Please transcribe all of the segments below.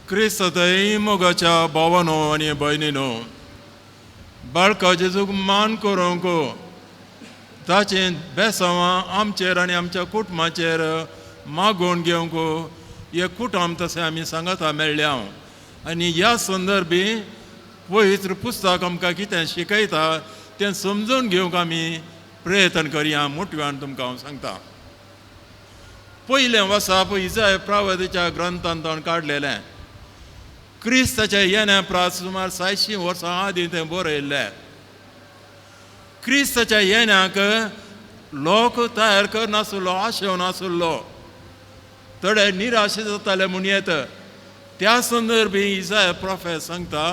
क्रिस्तय मोगाच्या भावानो आनी भयणीनो, बाळका जेजूक मान करूंक ताचें बेसांवां आमचेर आनी आमच्या कुटुंबाचेर मागोवन घेवंक हे कुटुंब तशें आमी सांगाता मेळ्ळ्या आनी ह्या संदर्भी पवित्र पुस्तक आमकां कितें शिकयता तें समजून घेवंक आमी प्रयत्न करया. मोटव्यान तुमकां हांव सांगता, पयलें वसाप इजाय प्रावतीच्या ग्रंथांतल्यान काडलेलें. क्रिस्ताच्या येण्या प्रास सुमार 700 वर्सां आदीं तें बरयल्लें. क्रिस्ताच्या येण्याक लोक तयार करनासलो, आशेवन आसलो, थोडे निराशे जाताले म्हूण येत. त्या संदर्भी इजाय प्रोफेत सांगता,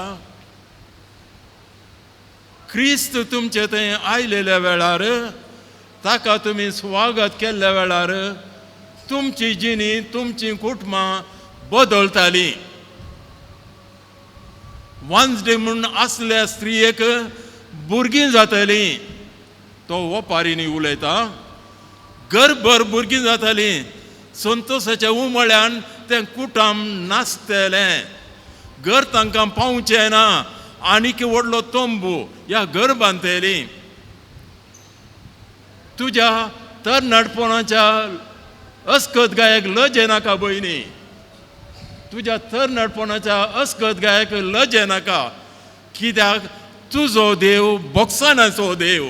क्रिस्त तुमचे थंय आयलेल्या वेळार, ताका तुमी स्वागत केल्ल्या वेळार तुमची जिणी, तुमची कुटुंबां बदलतालीं. वांजडे म्हूण आसल्या स्त्रियेक भुरगीं जातालीं, तो वपारींनी उलयता, घरभर भुरगीं जातालीं. संतोशाच्या उमळ्यान तें कुटुंब नाचतलें, घर तांकां पावचें ना, आनीक व्हडलो तंबू ह्या घर बांदतलीं. तुज्या तरणाटपणाच्या अस्कत गायक लजे नाका भयणी, तुज्या तरणाटपणाच्या अस्कत गायक लजे नाका, कित्याक तुजो देव बोक्सानाचो देव,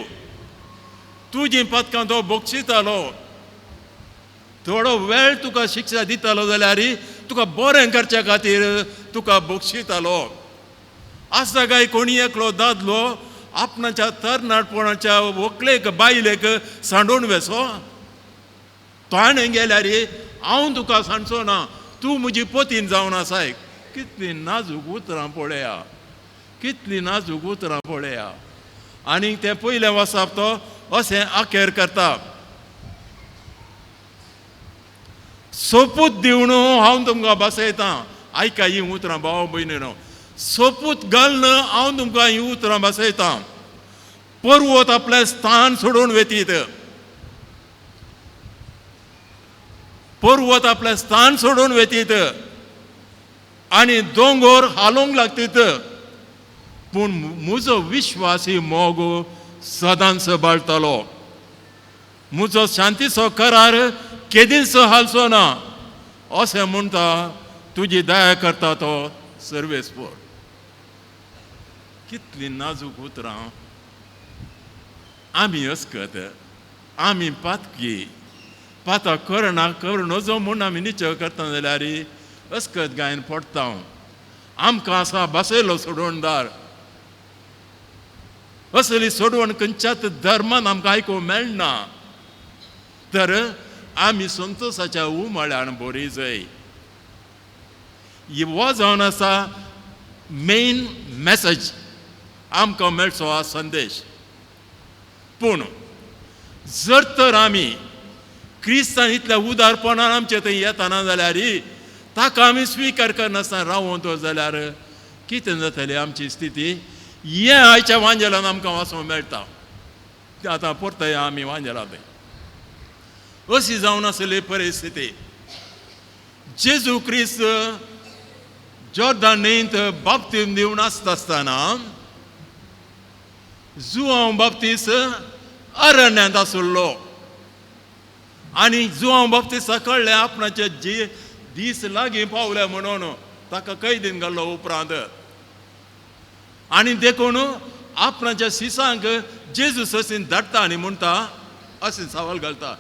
तुजी पदकां तो बक्षितालो. थोडो वेळ तुका शिक्षा दितालो जाल्यार तुका बरें करच्या खातीर तुका बक्षितालो. आसा काय कोणी एकलो दादलो आपणाच्या तरणाटपणाच्या व्हंकलेक बायलेक सांडून वेसो? ताणें गेल्यार हांव तुका सांडचो ना, तूं म्हजी पतीन जावन आसाय. कितली नाजूक उतरां पळया, कितली नाजूक उतरां पळया. आनी तें पयलें वसाप तो अशें अखेर करता, सोपूत दिवन हांव तुमकां बसयतां. आयका हीं उतरां भाव भयणीनो, सोपूत घालून हांव तुमकां हीं उतरां बसयतां. पर्वत आपलें स्थान सोडून वेतीत, पर्वत आपलें स्थान सोडून वेतीत आनी दोंगर हालोवंक लागतीत, पूण म्हजो विश्वासी मोग सदांच बाळटलो, म्हजो शांतीचो करार केदींच हालचो ना, अशें म्हणटा तुजी दया करता तो सर्वेस्पर. कितली नाजूक उतरां. आमी अस्कत, आमी पातकी, पाता करना करूं नजो म्हूण आमी निचय करता जाल्यार अस्कत गायन पडटा. आमकां आसा बसयलो सोडवणदार, असली सोडवण खंयच्याच धर्मान आमकां आयकूंक मेळना. तर आमी संतोशाच्या उमाळ्यान बरी जाय. हो जावन आसा मेन मॅसेज आमकां मेळचो हा संदेश. पूण जर तर आमी क्रिस्तान इतल्या उदारपणान आमचे थंय येताना जाल्यार ताका आमी स्विकार करनासतना रावोन जाल्यार कितें जातली आमची स्थिती? हें आयच्या वांजेलान आमकां वाचूंक मेळटा. आतां परतया आमी वांजेला थंय. अशी जावन आसली परिस्थिती. जेजू क्रिस्त जॉर्दान न्हंयत बाप्तीम दिवन आसता आसतना जुआंव बाप्तीस अरण्यांत आसलो आनी जुआंव बाप्तिस्ताक कळ्ळें आपणाचे जे दीस लागीं पावले म्हणून ताका कैदीन घाल्लो उपरांत, आनी देखून आपणाच्या शिसांक जेजू ससीन धाडटा आनी म्हणटा, अशें सवाल घालता,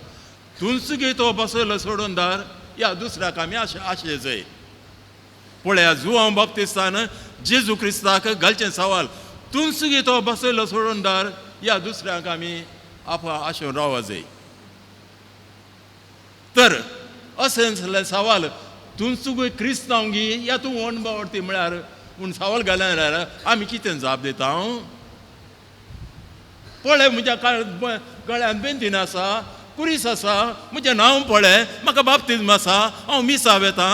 तूंच गे तो बसयलो सोडून दार या दुसऱ्याक आमी आशे जाय. पळया जुआंव बाप्तिस्तान जेजू क्रिस्ताक घालचें सवाल, तूंच गे तो बसयलो सोडून दार या दुसऱ्याक आमी आप आशेवन रावा जाय. तर अशें जाल्यार सवाल, तूंच क्रिस्तांव गी या तूं अणभवती म्हळ्यार पूण सवाल घालें जाल्यार आमी कितें जाप दिता? हांव पळय म्हज्या गळ्यान बेंतीन आसा, कुरीस आसा, म्हजें नांव पळय, म्हाका बाप्तिज्म आसा, हांव मिसा वेता,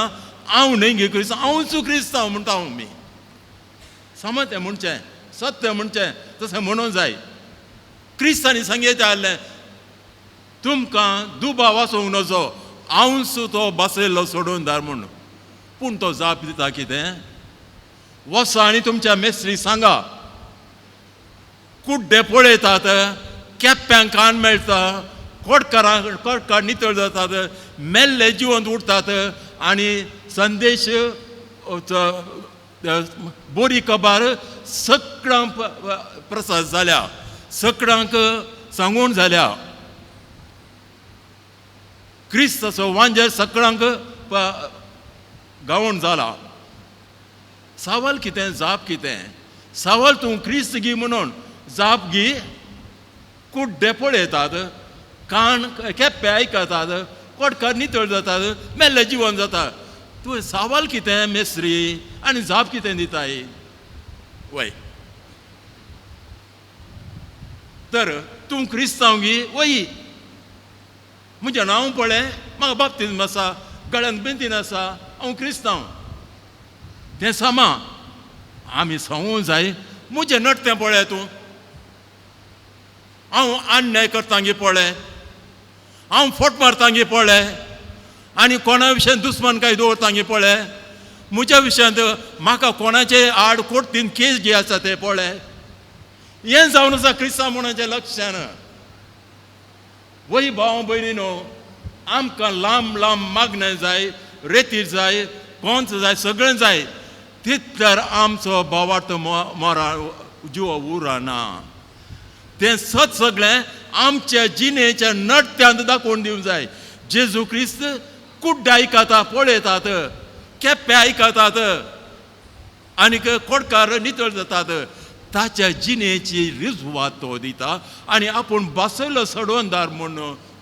हांव न्हय गे क्रिस्तांव, हांवूच क्रिस्तांव म्हणटा हांव. मी समतें म्हणचें, सत्य म्हणचें, तशें म्हणूंक जाय. क्रिस्तांनी सांगयता आसलें, तुमकां दुबाव आसूंक नजो, हांवूच तो बसयल्लो सोडून दार म्हूण. पूण तो जाप दिता कितें, वसा आनी तुमच्या मेस्त्री सांगा, कुड्डे पळयतात, केप्प्यांक कान मेळटा, कोटकारांक कोटकार नितळ जातात, मेल्ले जिवंत उरतात आनी संदेश बोरी कबार सगळ्यांक प्रसाद जाल्या, सगळ्यांक सांगून जाल्या. क्रिस्ताचो वांजेर सगळ्यांक गावण जाला. सवाल कितें, जाप कितें? सवाल तूं क्रिस्त गी म्हणून, जाप गी कुड्डे पळयतात, कान केप्पे आयकतात, कोटकार नितळ जातात, मेल्ले जिवन जाता. तुवें सवाल कितें मेस्त्री आनी जाप कितें दिताय? वय तर तूं क्रिस्तांव गी? वय. म्हजें नांव पळय, म्हाका बाप्तिज्म आसा, गळ्यांत बेंतीन आसा, हांव क्रिस्तांव. तें सामा आमी सांगूंक जाय, म्हजें नटतें पळय तूं, हांव अन्याय करता गी पळय, हांव फोट मारता गी पळय, आनी कोणा विशयान दुस्मान काय दवरता गी पळय, म्हज्या विशयांत म्हाका कोणाचे आड कोर्टीन केस जी आसा ते पळय. हें जावन आसा क्रिस्तांव म्हणून लक्षान. वय भाव भयणी न्हू, आमकां लांब लांब मागणें जाय, रेतीर जाय, कोंच जाय, सगळें जाय, तितल्यार आमचो भावार्थ मोरा जिव उरना. तें सत सगळें आमच्या जिणेच्या नट्यांत दाखोवन दिवंक जाय. जेजू क्रिस्त कुड्डे आयकता, पळयतात, केप्पे आयकतात आनीक कोडकार नितळ जातात. ताच्या जिणेची रिजवात तो दिता आनी आपूण बसयलो सडवणदार म्हूण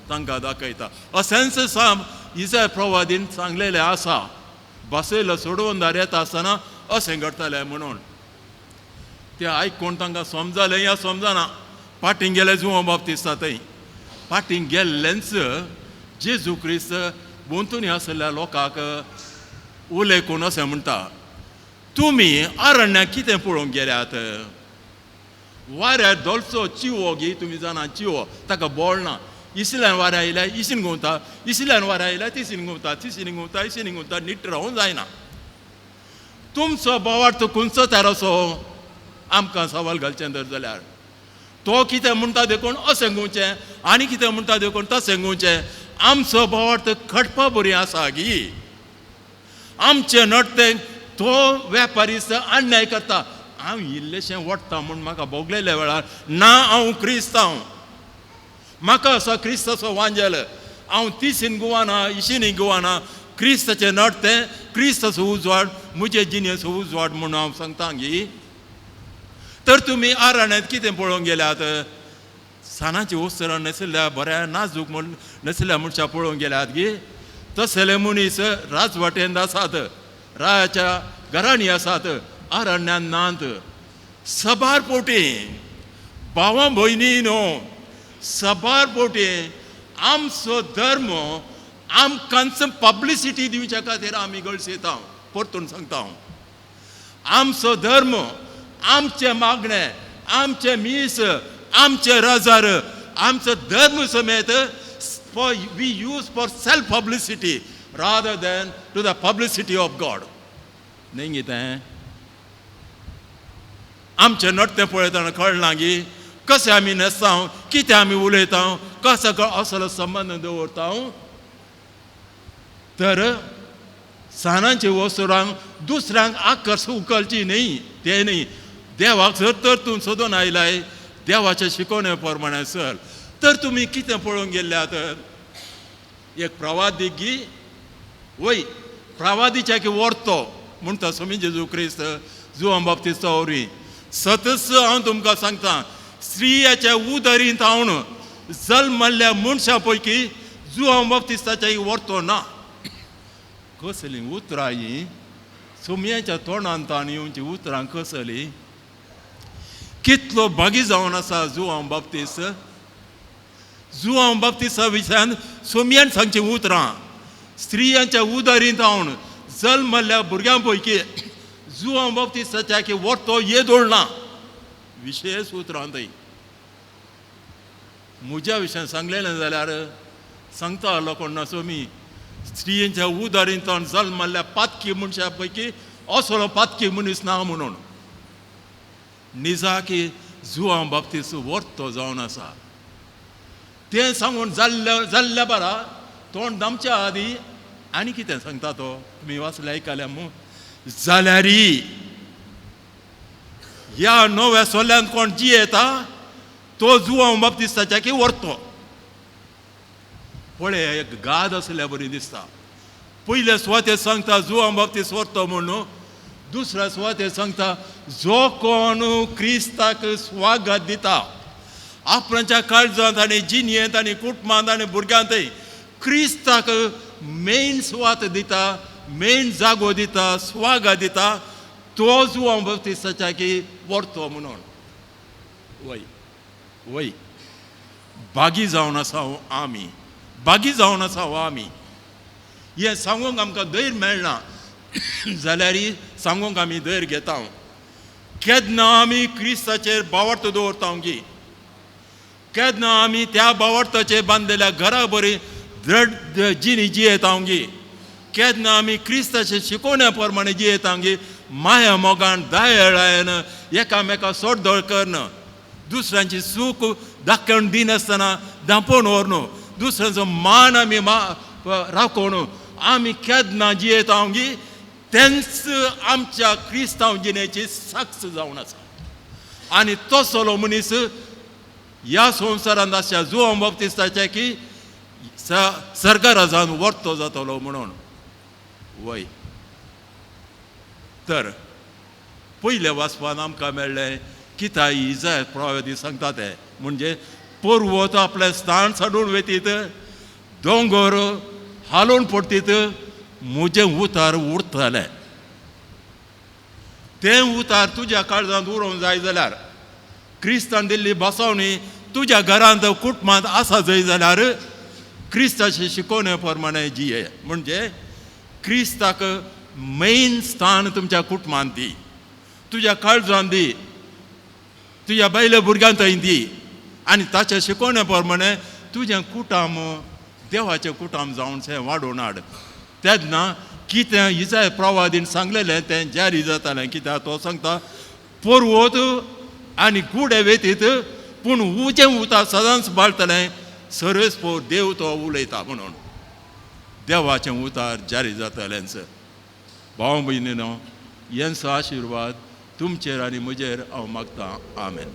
तांकां दाखयता. अशेंच साम इसाय प्रवादीन सांगलेलें आसा, बसयलो सोडवणदार येता आसतना अशें घडटलें म्हणून. तें आयकून तांकां समजलें या समजना. फाटीं गेले जुंवा बाप्तिस्ता थंय फाटीं गेल्लेंच जेजू क्रिस्त भोंवतणी आशिल्ल्या लोकांक उलयकून अशें म्हणटा, तुमी अरण्याक कितें पळोवंक गेल्यात? वाऱ्यार धोलचो चिवो गी, तुमी जाणा चिवो ताका बोळ ना, इसल्यान वाऱ्या आयल्यार इसीन घुंवता, इसल्यान वाऱ्या आयल्यार तिसीन घुंवता, तिसीन घुंवता, इसीन घुंवता, नीट रावूंक जायना. तुमचो बोवाळ खंयचो तेरसो? आमकां सवाल घालचें धर जाल्यार तो कितें म्हणटा देखून अशें घुंवचें आनी कितें म्हणटा देखून तशें घुंवचें. आमचो बोवाळ खटपा बरी आसा गी, आमचें नडतें तो वेपारी अन्याय करता. हांव इल्लेशें वडटा म्हूण म्हाका भोगलेल्या वेळार ना हांव क्रिस्तांव, म्हाका असो क्रिस्ताचो वांजेल, हांव तिसीन गुवाना इशीनी गुवाना, क्रिस्ताचें नडतें क्रिस्ताचो उजवाड म्हजे जिणेचो उजवाड म्हूण हांव सांगता गी. तर तुमी आरण्यांत कितें पळोवंक गेल्यात? सानाची वस्त्रां न्हेसल्या बऱ्या नाजूक म्हूण न्हेसल्या मनशां पळोवंक गेल्यात गी? तसले मनीस राजवाटेंत आसात, रायाच्या घरांनी आसात, अरण्यांत नात. सबार पोटी भावां भयणी न्हू, सबार पोटी आमचो धर्म आमकांच पब्लिसिटी दिवच्या खातीर आमी गळसयता. परतून सांगता हांव, आमचो धर्म, आमचें मागणें, आमचें मीस, आमचें रजार, आमचो धर्म समेत for we use for self publicity rather than to the publicity of God. न्ही कितें आमचें नडतें पळयतना कळना गी कशें आमी न्हेसता, कितें आमी उलयता, कसो असलो संबंद दवरता. तर सानांचे वस्तुरांक दुसऱ्यांक आकर्श उखलची न्ही, तें न्ही. देवाक जर तर तूं सोदून आयलाय देवाचे शिकोवणे प्रमाणे सर. तर तुमी कितें पळोवंक गेल्ल्यात? एक प्रवादी गी? वय, प्रवादीच्या की व्हरतो म्हणटा स्वामी जेजू क्रिस्त जुवां बाप्तिस्ता वरवीं. सतच हांव तुमकां सांगता, स्त्रियाच्या उदरींत हांव जल्मल्ल्या मनशां पैकी जुवां बाप्तिस्ताच्या व्हरतो ना. कसलीं उतरां हीं सोमयाच्या तोंडांत आनी येवची उतरां कसलीं? कितलो भागी जावन आसा जुवां बाप्तिस्त. जुवां बाप्तिस्ता विशयान सोमयान सांगचीं उतरां, स्त्रियांच्या उदरींत हांव जल्मल्ल्या भुरग्यां पैकी जुवां बाप्तिस्ताच्या की व्हरतो येदोळ ना. विशेश उतरां थंय म्हज्या विशयान सांगलेलें जाल्यार सांगता आसलो कोण ना सोमी, स्त्रियेच्या उदारींतल्यान जल्मल्ल्या पातकी मनशा पैकी असलो पातकी मनीस ना म्हणून. निजाकी जुवांव बाप्तीस्त वर्तो जावन आसा. तें सांगून जाल्ल्या जाल्ल्या बारा तोंड दामच्या आदी आनी कितें सांगता तो, तुमी वाचले आयकल्या मू. जाल्यारी ह्या नव्या सोल्यांत कोण जियेता तो जुवांव बाप्तिस्ताच्या की व्हरतो. पळय एक गाद आसल्या बरी दिसता. पयल्या सुवातेर सांगता जुवांव बाप्तीस्त व्हरतो म्हणून, दुसऱ्या सुवातेर सांगता जो कोण क्रिस्ताक स्वागत दिता आपणाच्या काळजांत आनी जिणयेंत आनी कुटुंबांत आनी भुरग्यांतय क्रिस्ताक मेन सुवात दिता, मेन जागो दिता, स्वागत दिता, तो जुवांव बाप्तिस्ताच्या की व्हरतो म्हणून. वय वय बागी जावन आसा आमी, बागी जावन आसा आमी. हें सांगूंक आमकां धैर्य मेळना जाल्यार सांगूंक आमी धैर्य घेता. केन्ना आमी क्रिस्ताचेर बावडतो दवरता की, केन्ना आमी त्या बावडताचेर बांदलेल्या घरा बरी दृढ जिणी जियेता गी, केन्ना आमी क्रिस्ताचे शिकोवण्या प्रमाणे जियेता गी, माया मोगान दयाळायन एकामेका सोडदळ करून, दुसऱ्यांची सूख दाखोवन दिनासतना धांपोवन व्हरून, दुसऱ्यांचो मान आमी राखोवन आमी केन्ना जियेता गी, तेंच आमच्या क्रिस्तांव जिणेची साक्ष जावन आसा. आनी तसलो मनीस ह्या संवसारांत आसच्या जुवांव बाप्तिस्ताच्या की सरकारा जावन वर्तो जातलो म्हणून. वय तर पयल्या वाचपान आमकां मेळ्ळें कित्याक इजाय प्रवादी सांगता तें, म्हणजे पर्वत आपलें स्थान सोडून वेतीत, दोंगर हालोवन पडतीत, म्हजें उतार उरतलें. तें उतार तुज्या काळजांत उरोवंक जाय जाल्यार, क्रिस्तान दिल्ली बसवणी तुज्या घरांत कुटुंबांत आसा जाय जाल्यार क्रिस्ताचे शिकोवणे प्रमाणे जिये. म्हणजे क्रिस्ताक मेन स्थान तुमच्या कुटुंबांत दी, तुज्या काळजांत दी, तुज्या बायले भुरग्यांत थंय दी, आनी ताच्या शिकोवण्या प्रमाणे तुजें कुटाम देवाचें कुटाम जावन शें वाडोवन हाड. तेन्ना कितें इजाय प्रवादीन सांगलेलें तें जारी जातालें. कित्याक तो सांगता पर्वत आनी गुडे वेतीत पूण उजें उता सदांच बाळतलें, सर्वेस्पोर देव तो उलयता म्हणून देवाचें उतार जारी जातलेंच. भाव भयणीनो, हेंचो आशिर्वाद तुमचेर आनी म्हजेर हांव मागतां. आमेन.